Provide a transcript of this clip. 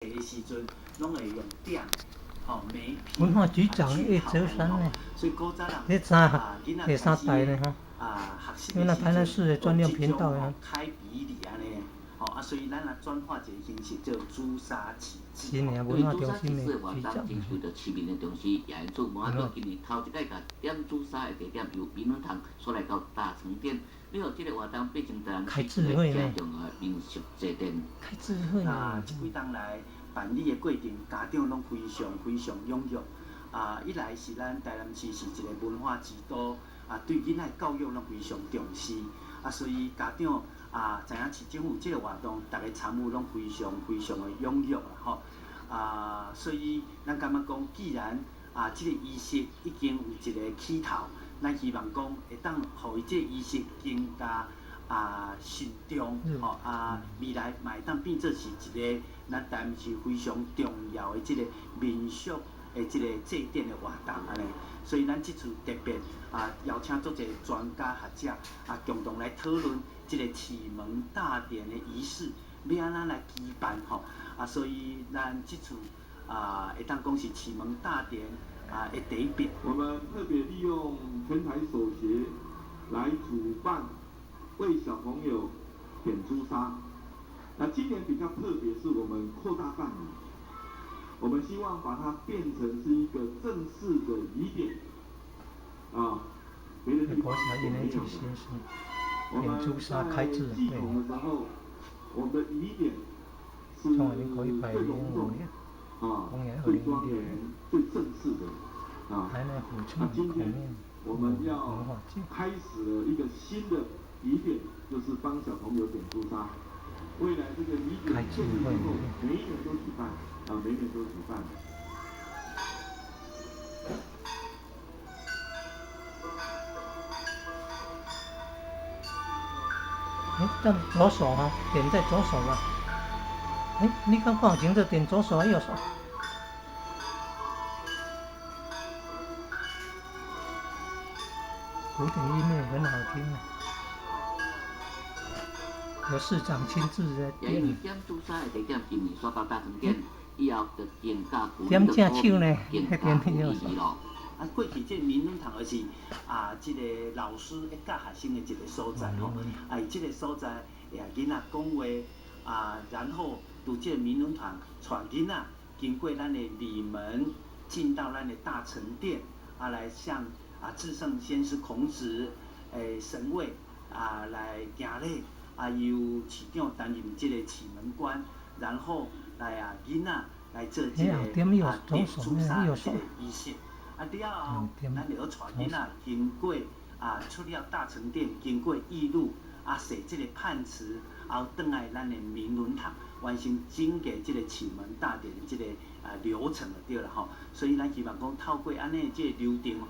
的時陣，攏會用點吼梅皮文化局長葉澤山呢？這三這三台呢吼，因為那台南市的專用頻道啊。開比禮按呢，吼啊，所以咱若轉化一個形式叫朱砂啟智。新年文化中心的局長。受到市民的重視，也因此無法度今年頭一擺共點朱砂的地點由明倫堂徙來到大成殿。你予這个活動變成台南市一個誠重要的民俗祭典。開智慧呢。啊，這幾冬來辦理的過程，家長攏非常非常踴躍。啊，一來是咱台南市是一個文化之都，啊，對囡仔教育攏非常重視。啊，所以家長啊，知影市政府這個活動，逐个參與攏非常非常的踴躍啦吼。啊，所以咱感覺講，既然啊，這個儀式已經有一個起頭，咱希望講會當予伊這個儀式更加啊慎重吼啊，未來嘛會當變做是一個咱台南市非常重要的這個民俗的這個祭典的活動按呢。所以咱這次特別啊邀請足濟專家學者啊，共同來討論這個啟蒙大典的儀式欲按怎來舉辦吼啊，所以咱這次啊會當講是啟蒙大典啊的第一遍。我們特別利用全台首學來主辦為小朋友點朱砂。那今年比較特別，是我們擴大範圍，我們希望把它變成是一個正式的儀典，啊，別的地方沒有的。我們在祭孔的時候，我們的儀典是最隆重、啊，最莊嚴、最正式的，啊。那今天我們要開始了一個新的儀典，就是幫小朋友點朱砂。未來這個儀典正式之後，每一年都舉辦，啊，每一年都舉辦。哎，這左手哈，點在左手吧。哎，你剛看清楚，點左手還是右手？古典音樂很好聽啊，由市長親自在點。點正手呢？點右手。啊，過去這個明倫堂就是啊，這個老師咧教學生的一個所在吼。啊，伊這個所在，予囡仔講話啊，然後佇這個明倫堂帶囡仔經過咱的禮門，進到咱的大成殿，啊，來向啊至聖先師孔子的神位啊來行禮，啊由市長擔任這個啟門官，然後來啊囡仔來做這個啊點朱砂這個儀式。啊了後，咱就閣帶囡仔經過啊出了大成殿，經過義路啊寫這個判詞，後轉來咱的明倫堂，完成整個這個啟蒙大典的這個啊流程就對啦吼。所以咱希望講透過按呢這個流程。